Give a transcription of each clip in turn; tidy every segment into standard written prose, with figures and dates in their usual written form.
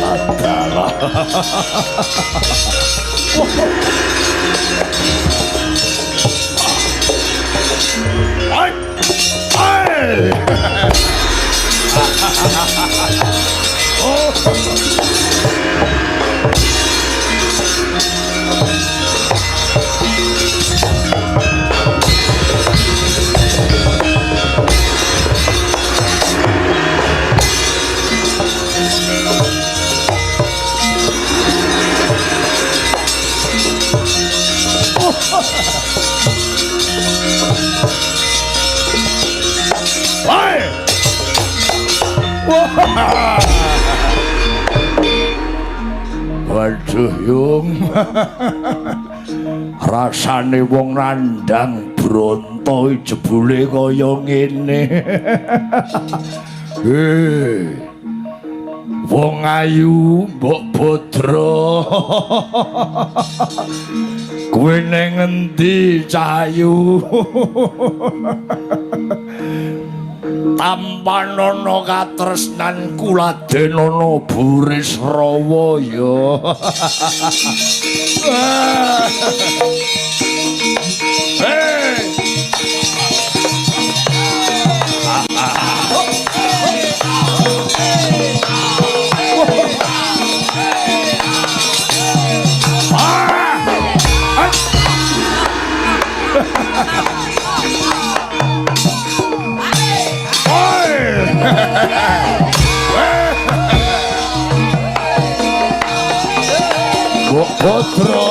Ladalah. Ai. Ai. Ai. Waduh, Yung. Rasane wong nandang bronto jebule kaya ngene. Wong ayu mbok bodro. Kowe ning ngendi cahayu? Tampanana katresnan kuladenana Burisrawa ya. Hey. Mbok bodro.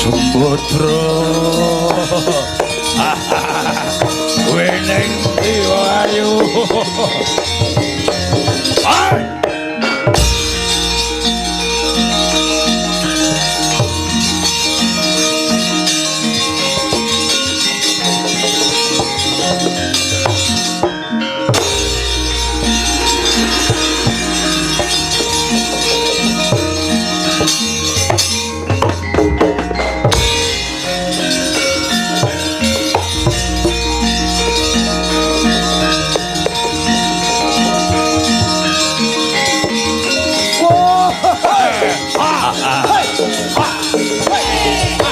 Sembodro. Kowe ning ndi ayu? Ai.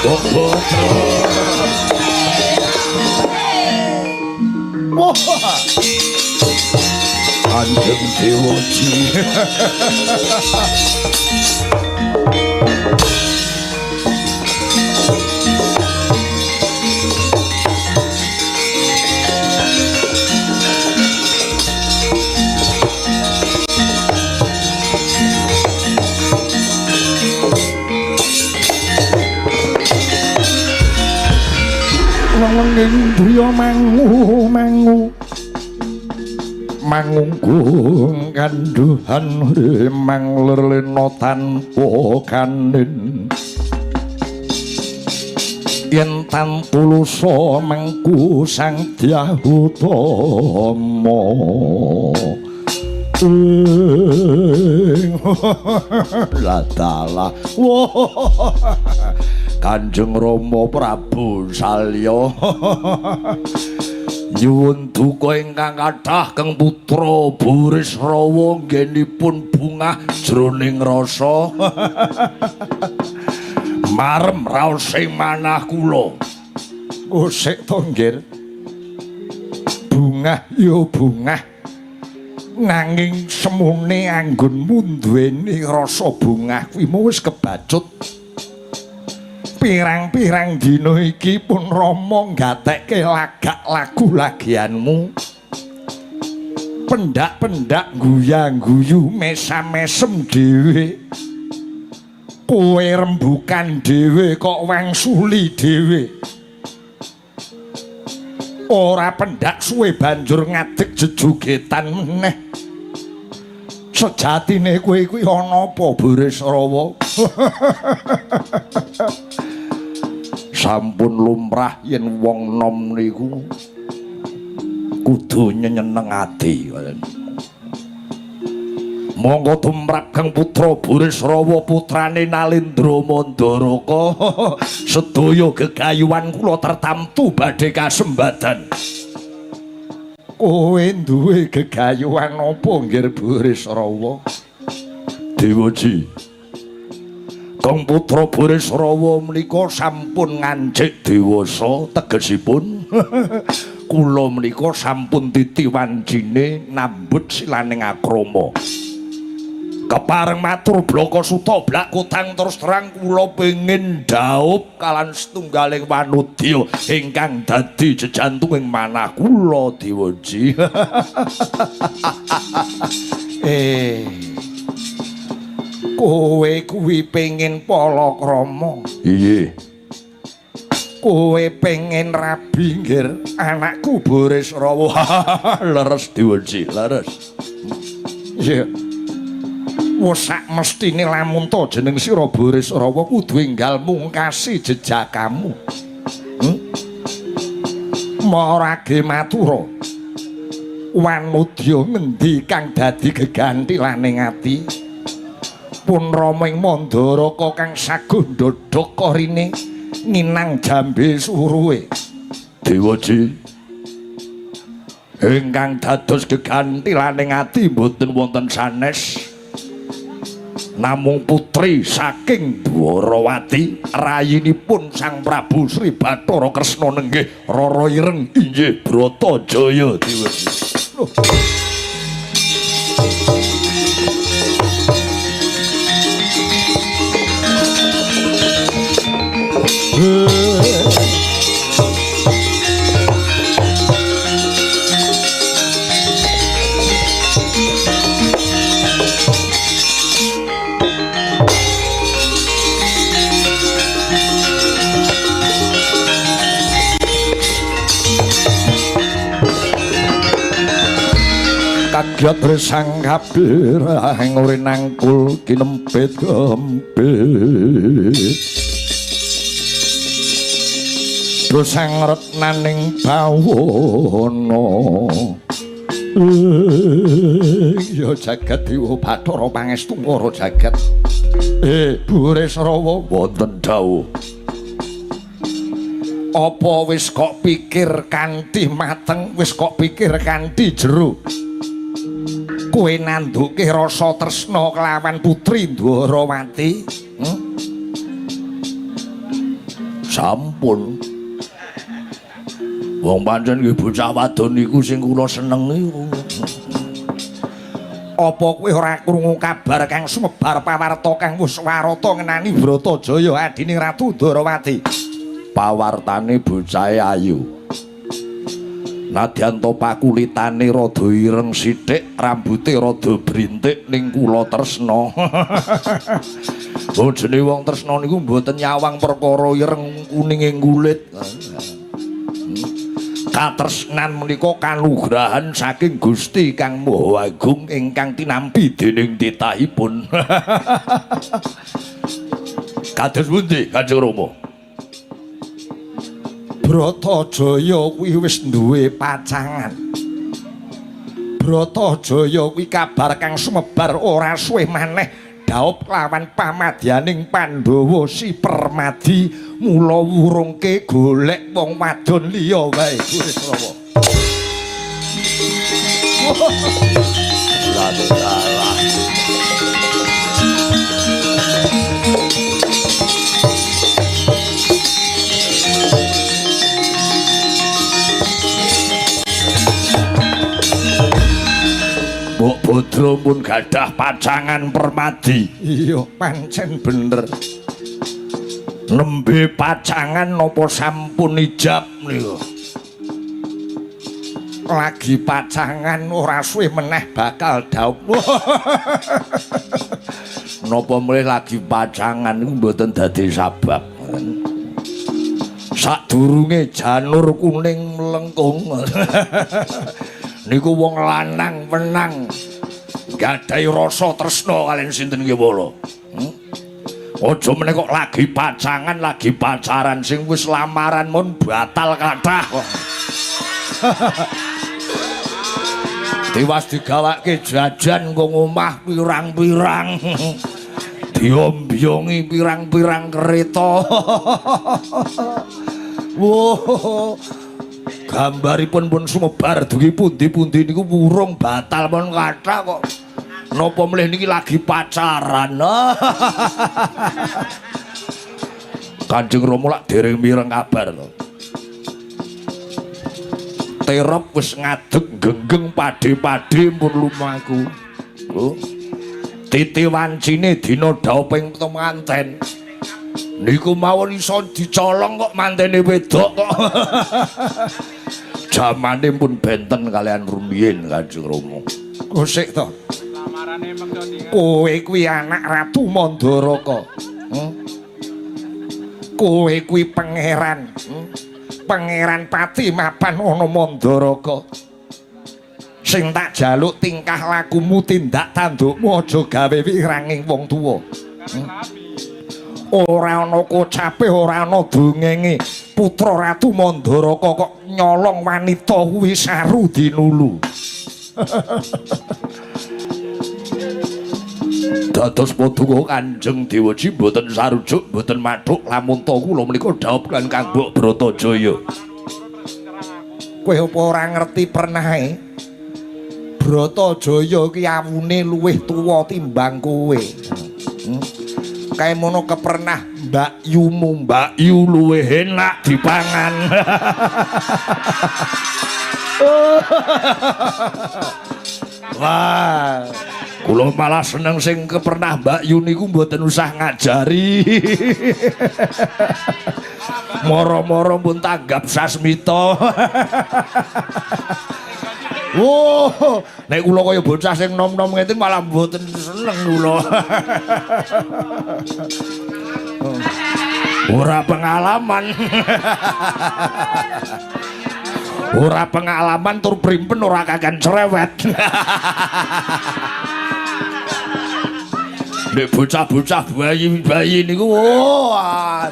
Mbok bodro. Kanjeng Dewaji. Wong indriya mangu mangu mangunggung kanduhan rimang lelena tanpa kanin yen tantulusa mengku Sang Dyah Utama. Ladalah Kanjeng Rama Prabu Salya nyuwun duka ingkang kathah keng putra Burisrawa nggenipun bungah jroning rasa marem raosing manah kula. Sik to nggir, bungah ya bungah, nanging semune anggonmu duweni rasa bungah kuwi wis kebacut. Pirang-pirang dina iki pun Rama nggatekke lagak lagu lagianmu, pendak-pendak guyang-guyu mesam-mesem dhewe, kowe rembukan dhewe kok wangsuli dhewe, ora pendak suwe banjur ngadeg jejogetan meneh. Sejatine kowe kuwi ana apa Burisrawa? Sampun lumrah yen wong nom niku kudu nyeneng ati. Monggo tumrap Kang Putra Burisrawa putrane Nalendra Mandaraka sedaya gegayuhan kula tertamtu badhe kasembadan. Kowe duwe gegayuhan apa nggir Burisrawa? Dewaji, Kang Putra Burisrawa menika sampun ngancik dewasa, tegesipun kula menika sampun titi wancine nambut silaning akrama. Kepareng matur blaka suta blak kutang terus terang kula pengin dhaup kalan setunggaling wanudya ingkang dadi jejantunging manah kula Dewaji. Kowe kuwi pengin palakrama? Iya. Kowe pengin rabi nggir anakku Burisrawa? Leres Dewaji, leres. Iya. Wis sak mestine lamun ta jeneng sira Burisrawa kudu enggal mungkasi jejakamu. Marage matura. Wanudya ngendi kang dadi gegantilaning ati? Pun Rama ing Mandaraka kang saguh ndodhok korine nginang jambe suruhe. Dewaji, ingkang dados gegantilaning ati mboten wonten sanes namung putri saking Dwarawati rayinipun Sang Prabu Sri Bathara Kresna nenggih Rara Ireng inggih Bratajaya. Dewaji. Kagyat resang kabirang rinangkul kinempit kempit dosang retnaning bawana. Ya jagat dewa Bathara pangestu para jagat. Burisrawa wonten dawuh. Apa wis kok pikir kanthi mateng, wis kok pikir kanthi jero? Kowe nanduke rasa tresna kelawan putri Dwarawati? Sampun. Wong pancen nggih bocah wadon niku sing kula senengi. Apa kowe ora krungu kabar kang sumebar pawarta kang wis warata ngenani Bratajaya adine Ratu Ndorowati? Pawartane bocahe ayu. Nadyan to pakulitane rada ireng sithik, rambute rada brintik ning kula tresna. Oh jenenge wong tresna niku mboten nyawang perkara ireng kuninge kulit. Katresnan menika kanugrahan saking Gusti Kang Maha Agung ingkang tinampi dening titahipun. Kados pundi Kanjeng Rama? Bratajaya kuwi wis duwe pacangan. Bratajaya kuwi kabar kang sumebar ora suwe maneh dhaup lawan pamadyaning Pandhawa si Permadi, mula wurungke golek wong wadon liya wae Burisrawa. Lah. Mbok Bodro pun gadah pacangan Permadi. Iya, pancen bener. Nembe pacangan napa sampun ijab niku? Lagi pacangan ora suwe meneh bakal dhaup. Napa mulih lagi pacangan niku mboten dadi sabab. Sadurunge janur kuning mlengkung. Niku wong lanang menang gadhahi rasa tresna kaliyan sinten kewala. Aja meneh kok lagi pacangan, lagi pacaran sing wis lamaran mun batal kathah kok. Tiwas digawake jajan kok omah pirang-pirang. Diombyongi pirang-pirang kereta. Wow. Gambaripun pun sumebar dugi pundi-pundi niku wurung batal mon kathah kok. Napa mlih niki lagi pacaran. Kanjeng Rama lak dereng mireng kabar to. Terop wis ngadeg genggeng padhe-padhe pun lumaku. Oh. Titi wancine dina dhauping temanten. Niku mawon iso dicolong kok mantene wedok kok. Jamane pun benten kalian rumiyin Kanjeng Rama. Kosik to. Kowe kuwi anak Ratu Mandaraka. Kowe kuwi pangeran. Pangeran Pati mapan ana Mandaraka. Sing tak jaluk tingkah lakumu tindak tandukmu aja gawe wiranging wong tuwa. Ora ana kocape, ora ana dongenge. Putra Ratu Mandaraka kok nyolong wanita kuwi saru dinulu. Dados paduka Kanjeng Dewaji mboten sarujuk, mboten mathuk lamun ta kula menika dhaup lan Kang Mbok Bratajaya. Kowe apa ora ngerti pernahe? Bratajaya ki awune luwih tuwa timbang kowe. Kae mono kepernah Mbak Yumu, Mbak Yu luwih enak dipangan. Wah, kula malah seneng sing kepernah Mbak Yu niku mboten usah ngajari. Moro-moro pun tanggap sasmita. Wow, nek kula kaya bocah sing nom-nom ngeten malah mboten seneng kula. Ora pengalaman. Ora pengalaman tur primpen ora kakan cerewet. Nek bocah-bocah bayi-bayi niku wah,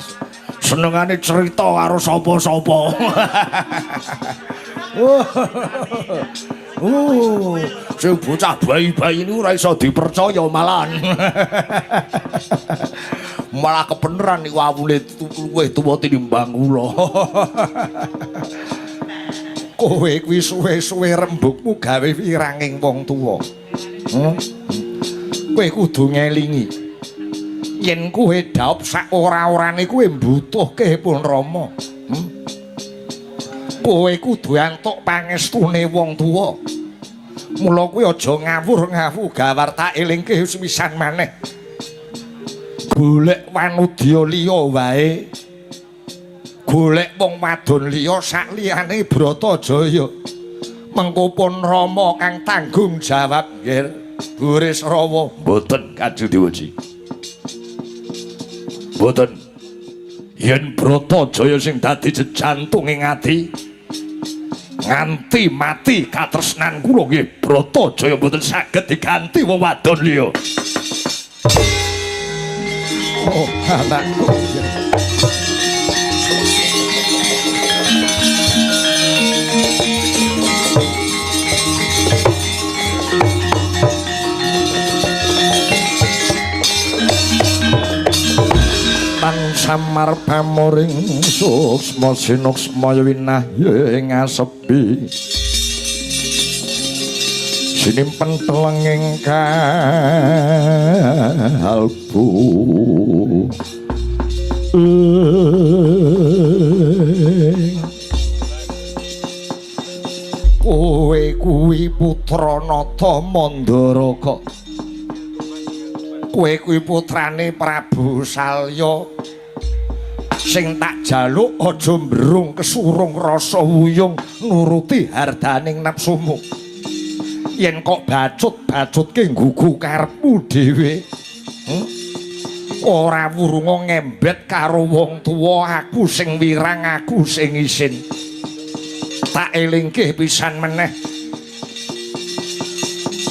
senengane cerita karo sapa-sapa. Sing bocah bayi-bayi niku ora iso dipercaya malahan. Malah kebeneran niku awune luwih tuwa tinimbang kula. Kowe kuwi suwe-suwe rembugmu gawe wiranging wong tuwa. Kowe kudu ngelingi yen kowe dhaup sak ora-orane kowe mbutuhke pun Rama. Kowe kudu antuk pangestune wong tuwa. Mula kuwi aja ngawur-ngawur gawar tak elingke pisan maneh. Golek wanudya liya wae. Golek wong wadon liya sakliyane Bratajaya. Mengko pun Rama kang tanggung jawab nggih Burisrawa. Mboten Kanjeng Dewaji. Mboten. Yen Bratajaya sing dadi jejantunging ati nganti mati katresnan kula nggih Bratajaya mboten saged diganti wong wadon liya. Oh, anakku. Tan samar pamuring suksma sinuksma winahya ing asepi sinimpen telenging kalbu kowe kuwi putra Nata Mandaraka, kowe kuwi putrane Prabu Salya. Sing tak jaluk aja mbrung kesurung rasa wuyung nuruti hardaning nafsumu. Yen kok bacut-bacutke nggugu karepmu dhewe, ora wurunga ngembet karo wong tuwa, aku sing wirang, aku sing isin. Tak elingke pisan meneh,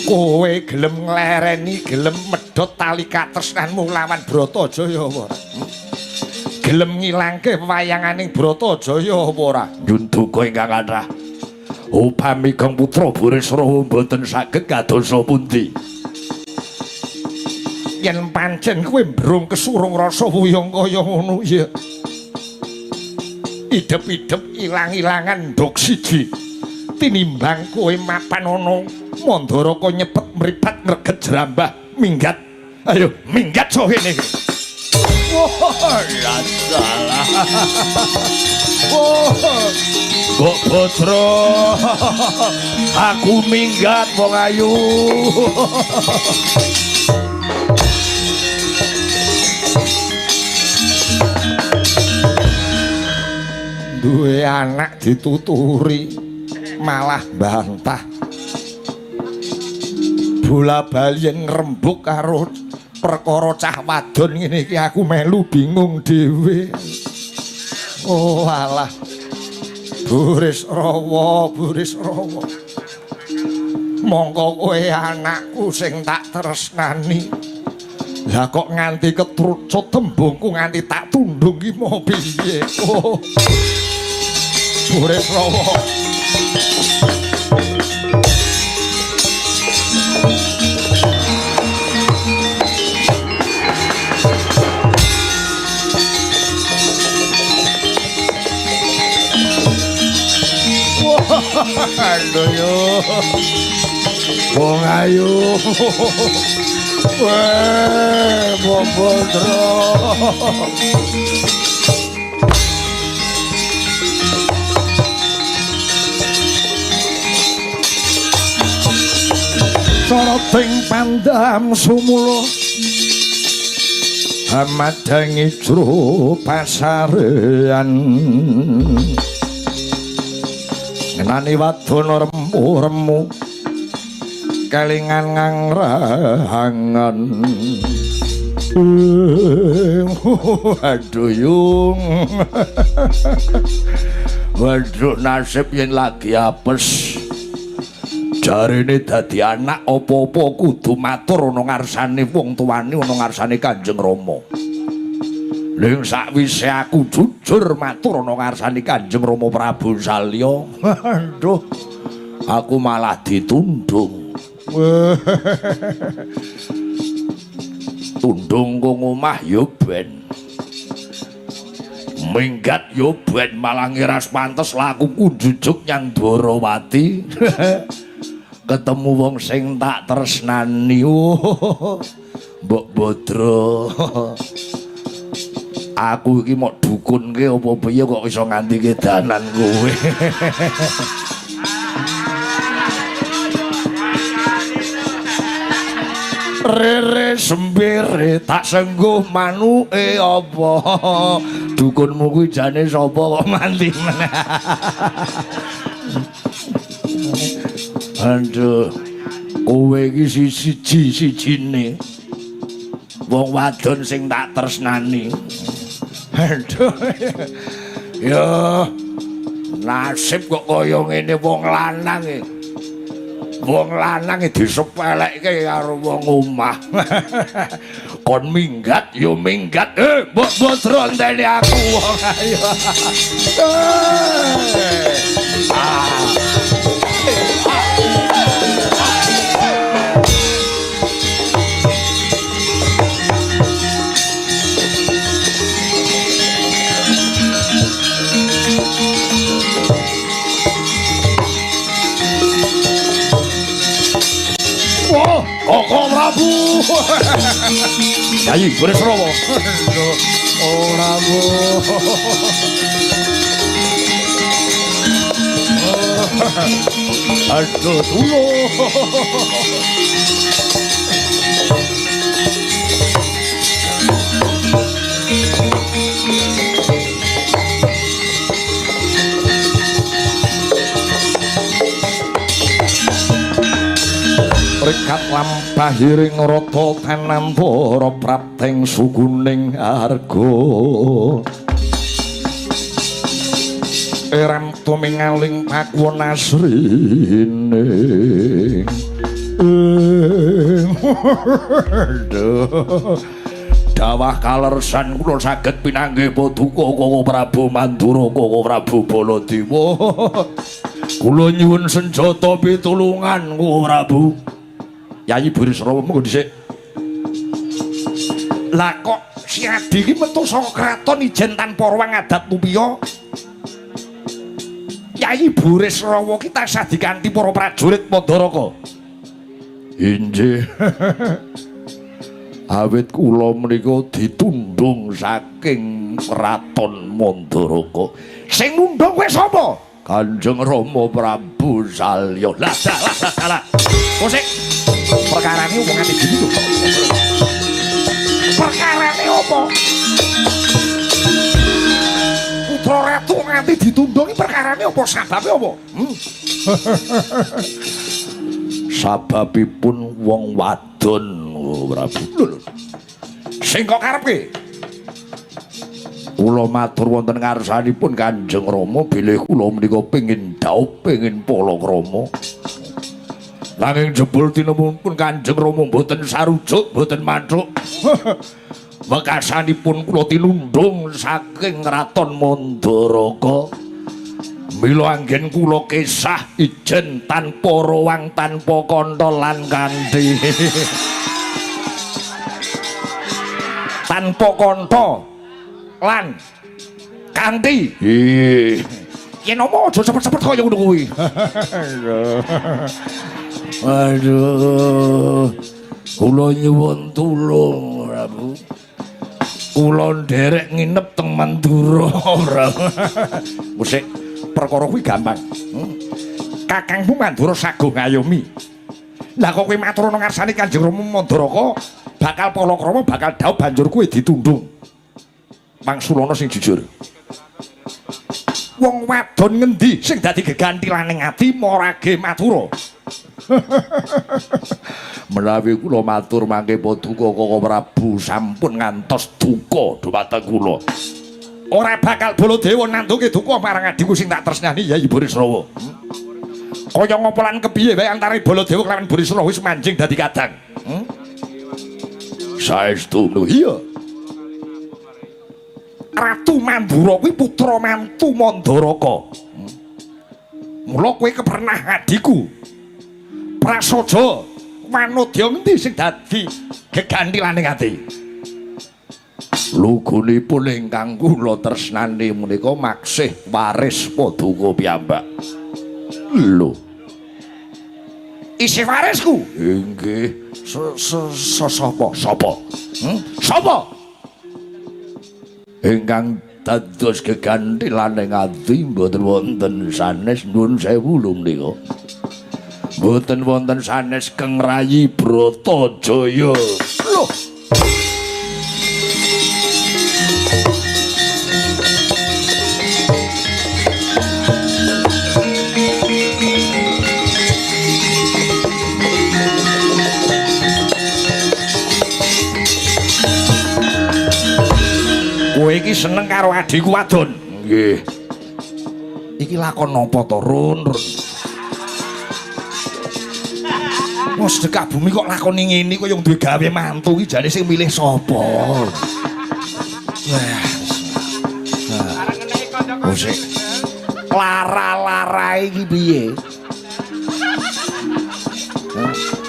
kowe gelem nglereni, gelem medhot tali katresnanmu lawan Bratajaya apa ora? Gelem ngilangke pewayanganing Bratajaya apa ora? Nyunduka ingkang kathah. Upami Kang Putra Burisrawa mboten saged kadosa pundi. Yen pancen kowe mbrung kesurung rasa wuyung kaya ngono ya. Idep-idep ilang-ilangan nduk siji. Tinimbang kowe mapan ana Mandaraka nyepet mripat ngreget jrambah minggat. Ayo minggat so kene iki. Wah, ya salah. Oh, Mbok Bodro. Aku minggat wong ayu. Duwe anak dituturi malah bantah. Bola bali ngrembug karo perkara cah wadon ngene iki aku melu bingung dhewe. Oh alah. Burisrawa, Burisrawa. Mongko kowe anakku sing tak tresnani. Lah kok nganti ketrucut tembungku nganti tak tundung ki mau piye? Oh. Burisrawa. Aduh yo. Wong ayu. Weh, Bobodro. Soroting pandam sumulo amadangi jro pasarean. Ngenani wadon remu-remu kelingan ngangrangan. Aduh yung. Waduh nasib yen lagi apes. Jarene dadi anak apa-apa kudu matur ana ngarsane wong tuane, ana ngarsane Kanjeng Rama. Ning sakwise aku jujur matur ana ngarsane Kanjeng Rama Prabu Salya, aduh, aku malah ditundung. Tundung kong omah ya ben. Minggat ya ben, malah ngiras pantes lakuku njujuk nyang Dwarawati. Ketemu wong sing tak tresnani. Mbok Bodro. Aku iki mok dukunke apa piye kok iso nganti kedanan kowe. Rere sembere tak sengguh manuke apa. Dukunmu kuwi jane sapa kok nganti meneh. Aduh, kowe iki siji-sijine wong wadon sing tak tresnani. Aduh. Ya nasib kok kaya ngene wong lanang e. Wong lanang e disepelekke karo wong omah. Kon minggat ya minggat. Mbok mbok aku wong ayo. Wah, Koko Prabu. Yayi Burisrawa. Ora bu. Aduh, tulung. Rekat lampahiring rata tanantara prapteng suguning arga. Eram tumingaling pakuwon asrining. Dawah kalersan kula saged pinanggih paduka Koko Prabu Mandura Koko Prabu Baladewa. Kula nyuwun senjata pitulungan Koko Prabu. Yayi Burisrawa monggo dhisik. Lah kok si Adi iki metu saka kraton ijen tanpa ruang adat lupiya? Yayi Burisrawa ki tansah dikanthi para prajurit Mandaraka. Inggih. Awit kula menika ditundhung saking kraton Mandaraka. Sing nundhung kowe sapa? Kanjeng Rama Prabu Salya. Lah lah lah. Kosek perkarane wong ati gini lho. Perkarane apa? Putra ratu nganti ditundhungi perkarane apa? Sababe apa? Sababipun wong wadon, Prabu. Lho. Sing kok karepke? Kula matur wonten ngarsanipun Kanjeng Rama bilih kula menika pengin dhaup, pengin palakrama. Nanging jebul tinemunipun Kanjeng Rama mboten sarujuk, mboten mathuk. Wekasanipun kula tinundhung saking Kraton Mandaraka. Mila anggen kula kesah ijen tanpa rowang, tanpa kantha lan kanthi. Tanpa kantha lan kanthi. Yen ngomong aja cepet-cepet kaya ngono kuwi. Aduh, kula nyuwun tulung Prabu. Kula nderek nginep teng Mandura, Prabu. Musik perkara kuwi gampang. Kakangmu Mandura saguh ngayomi. Lah kok kowe matur ana ngarsane Kanjeng Rama Mandaraka bakal palakrama bakal dhaup banjur kowe ditundhung. Mangsulana sing jujur. Wong wadon ngendi sing dadi gegantilaning ati marage Mathura? Menawi kula matur mangke paduka Koko Prabu sampun ngantos duka dhumateng kula. Ora bakal Baladewa nandhuke duka marang adhiku sing tak tresnani Yayi Burisrawa. Kaya ngapa lan kepiye wae antare Baladewa kelawan Burisrawa wis manjing dadi kadang. Saestu lho iya. Ratu Mandura kuwi putra mantu Mandaraka. Mula kowe kepernah adhiku. Prasaja wanodya ngendi sing dadi gegantilaning ati? Lugunipun ingkang kula tresnani menika maksih waris paduka piyambak. Lho. Isih warisku? Inggih. Sapa? Sapa? Sapa? Ingkang dados geganthilaning ati mboten wonten sanes, nuwun sewu lho menika. Mboten wonten sanes Keng Rayi Bratajaya. Loh. Kowe iki seneng karo adhiku wadon? Nggih. Iki lakon napa to, Run? Wah, sedekah bumi kok lakoni ngene kaya duwe gawe mantu iki jane sing milih sapa? Wah. Musik. Lara-lara iki piye?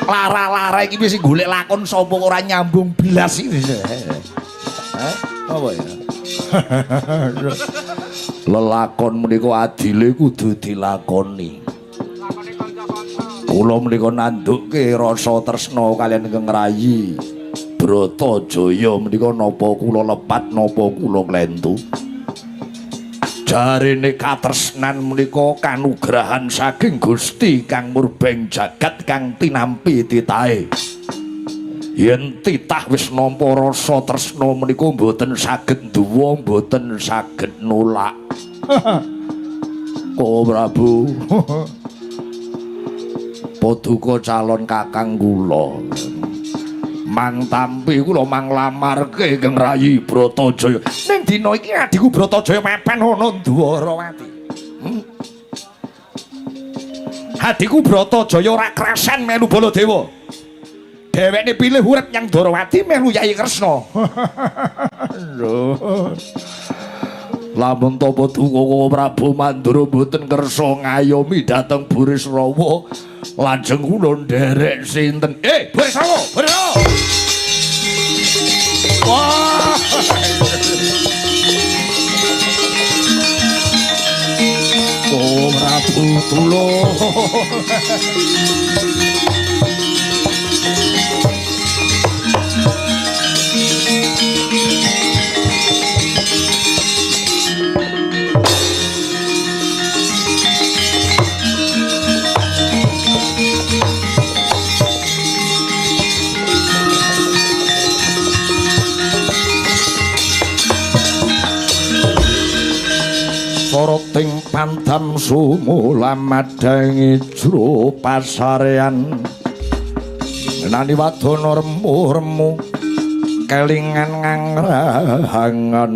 Lara-lara iki piye sing golek lakon sapa ora nyambung blas iki? Hah? Apa ya? Lelakon menika adile kudu dilakoni. Kula menika nandukke rasa tresna kaliyan Keng Rayi Bratajaya menika napa kula lepat napa kula klentu. Jarene katresnan menika kanugrahan saking Gusti kang murbeng jagat kang tinampi titahe. Yen titah wis nampa rasa tresna menika mboten saged nduwa, mboten saged nolak. Ko Prabu. Paduka calon kakang kula. Mang tampi kula mang lamarke Keng Rayi Bratajaya. Ning dina iki adhiku Bratajaya mapan ana Dwarawati. Adhiku Bratajaya ora krasan melu Baladewa. Dheweke pilih urip nyang Dwarawati melu Yayi Kresna. Lho. Lamun ta paduka Prabu Mandura mboten kersa ngayomi dhateng Burisrawa, lajeng kula nderek sinten? Burisrawa, Burisrawa. Wah. Oh Prabu tulung. Soroting pandam sumulamadhangi jro pasarean nani wadana remu-remu kelingan ngangrahangan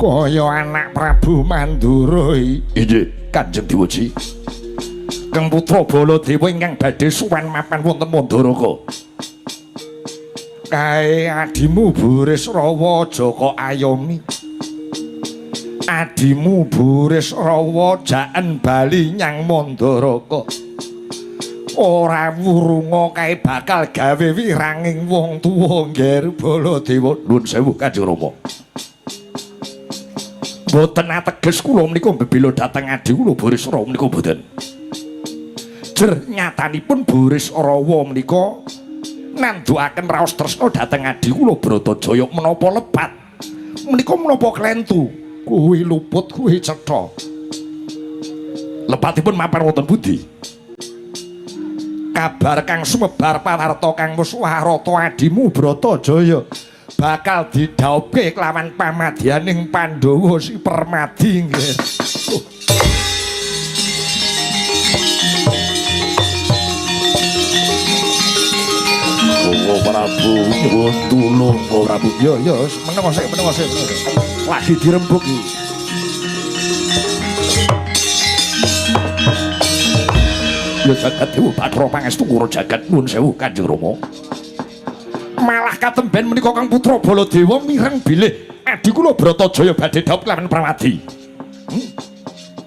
kaya anak Prabu Mandura. Inggih Kanjeng Dewaji. Kang putra Baladewa ingkang badhe suwan mapan wonten Mandaraka. Kae adimu Burisrawa aja kok ayomi. Adimu Burisrawa jaen bali nyang Mandaraka. Ora wurunga kae bakal gawe wiranging wong tuwa ngger Baladewa. Nuwun sewu Kanjeng Rama. Mboten ateges kula menika mbebela dhateng adi kula Burisrawa menika mboten. Jer nyatanipun Burisrawa menika nandukaken raos tresna dhateng adi kula Bratajaya menapa lepat menika menapa klentu kuwi luput kuwi cetha. Lepatipun mapan wonten pundi? Kabar kang sumebar pawarta kang wis warata adimu Bratajaya bakal didhaupke kelawan pamadyaning Pandhawa si Permadi nggih. Oh Prabu, nyuwun tulung Prabu. Yo yo meneng sik, meneng sik. Lagi dirembuk iki. Ya jagat dewa Bathara pangestu kura jagat nuwun sewu Kanjeng Rama. Malah katemben menika Kang Putra Baladewa mireng bilih adi kula Bratajaya badhe dhaup kelawan Prawadi.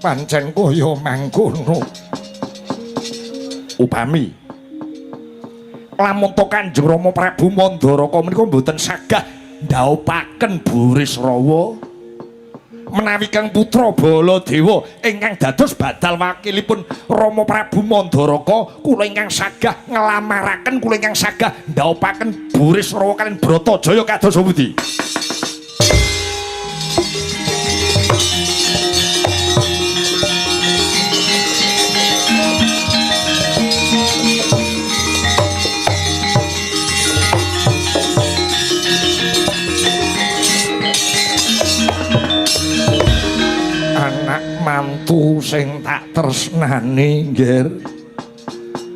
Pancen kaya mangkono. Upami lamun to Kanjeng Rama Prabu Mandaraka menika mboten sagah ndhaupaken Burisrawa Menawi Kang Putra Baladewa ingkang dados badal wakilipun Rama Prabu Mandaraka, kula ingkang sagah nglamaraken, kula ingkang sagah ndhawuhaken Burisrawa kaliyan Bratajaya kados pundi? Anak mantu sing tak tresnani, nggir.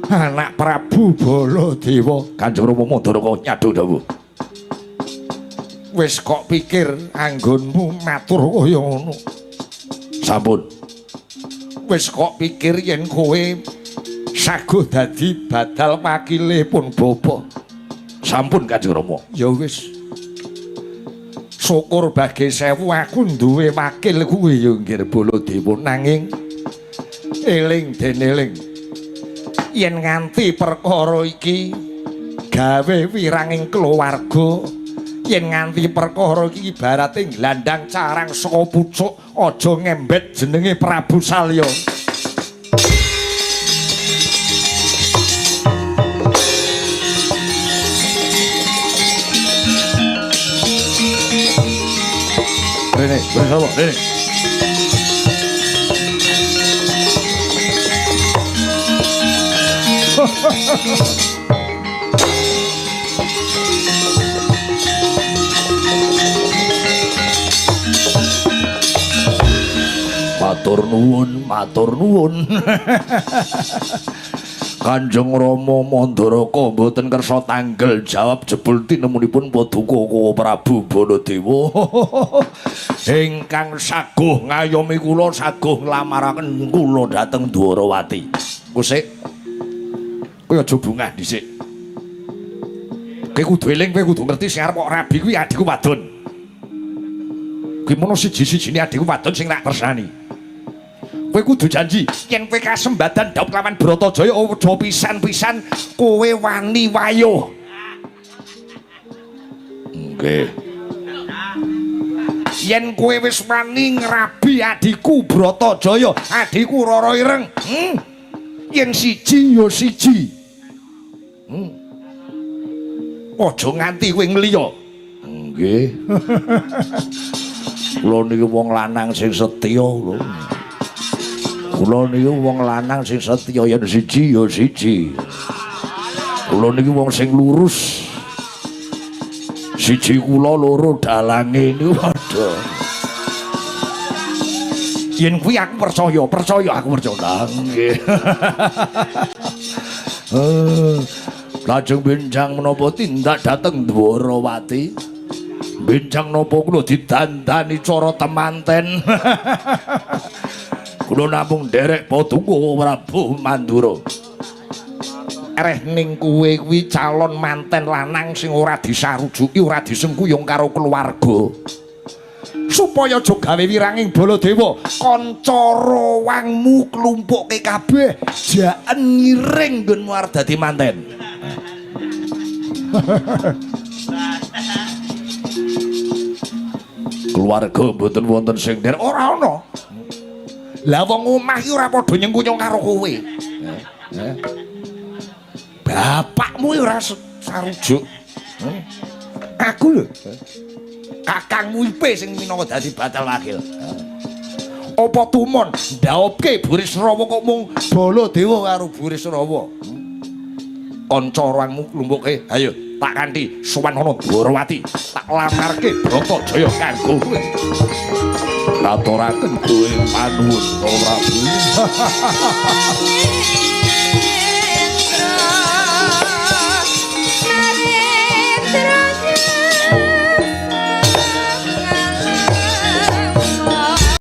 Anak Prabu Baladewa. Kanjeng Rama Mandaraka nyadhu dawuh. Wis kok pikir anggonmu matur kaya ngono. Sampun. Wis kok pikir yen kowe saguh dadi badal wakile pun bapa. Sampun Kanjeng Rama. Ya wis. Syukur bagi sewu aku duwe wakil kuwi ya nggir Baladewa, nanging eling den eling yen nganti perkara iki gawe wiranging keluarga, yen nganti perkara iki ibarate nglandang carang saka pucuk, aja ngembet jenenge Prabu Salya. Rene, rene sapa? Rene. Matur nuwun, matur nuwun. Kanjeng Rama Mandaraka mboten kersa tanggel jawab jebul tinemunipun paduka Prabu Baladewa. Ingkang saguh ngayomi kula, saguh nglamaraken kula dhateng Dwarawati. Kusik. Kowe aja bungah dhisik. Kowe kudu eling, kowe kudu ngerti sing arep kok rabi kuwi adikku wadon. Kuwi mono siji-sijine adikku wadon sing tak tresnani. Kowe kudu janji yen kowe kasembadan dhaup lawan Bratajaya aja pisan-pisan kowe wani wayuh. Nggih. Yen kowe wis wani ngrabi adikku Bratajaya, adikku Rara Ireng, yen siji ya siji. Aja nganti kowe ngliya. Nggih. Kula niki wong lanang sing setya lho. Kula niki wong lanang sing setya, yen siji ya siji. Kula niki wong sing lurus. Siji kula loro dalange niku padha. Yen kuwi aku percaya, percaya aku percaya. Nggih. Lajeng benjang menapa tindak dhateng Dwarawati. Benjang napa kula didandani cara temanten. Kula namung nderek paduka Prabu Mandura. Ereh ning kowe kuwi calon manten lanang sing ora disarujuki, ora disengkuyung karo keluarga. Supaya aja gawe wiranging Baladewa, kanca rawangmu klumpukke kabeh, jaen ngiring nggonmu arep dadi manten. Keluarga mboten wonten sing nderek, ora ana. Lah wong omah iki ora padha nyengkuyung karo kowe. Bapakmu ora sarujuk. Aku lho. Kakangmu Ipe sing minangka dadi batal wakil. Apa tumon ndaopke Burisrawa kok mung Baladewa karo Burisrawa. Kanca rawangmu klumpukke, ayo tak kanthi sowan ana Dwarawati, tak lamarke Bratajaya kanggo kowe. Aturaken kowe panuwun Prabu.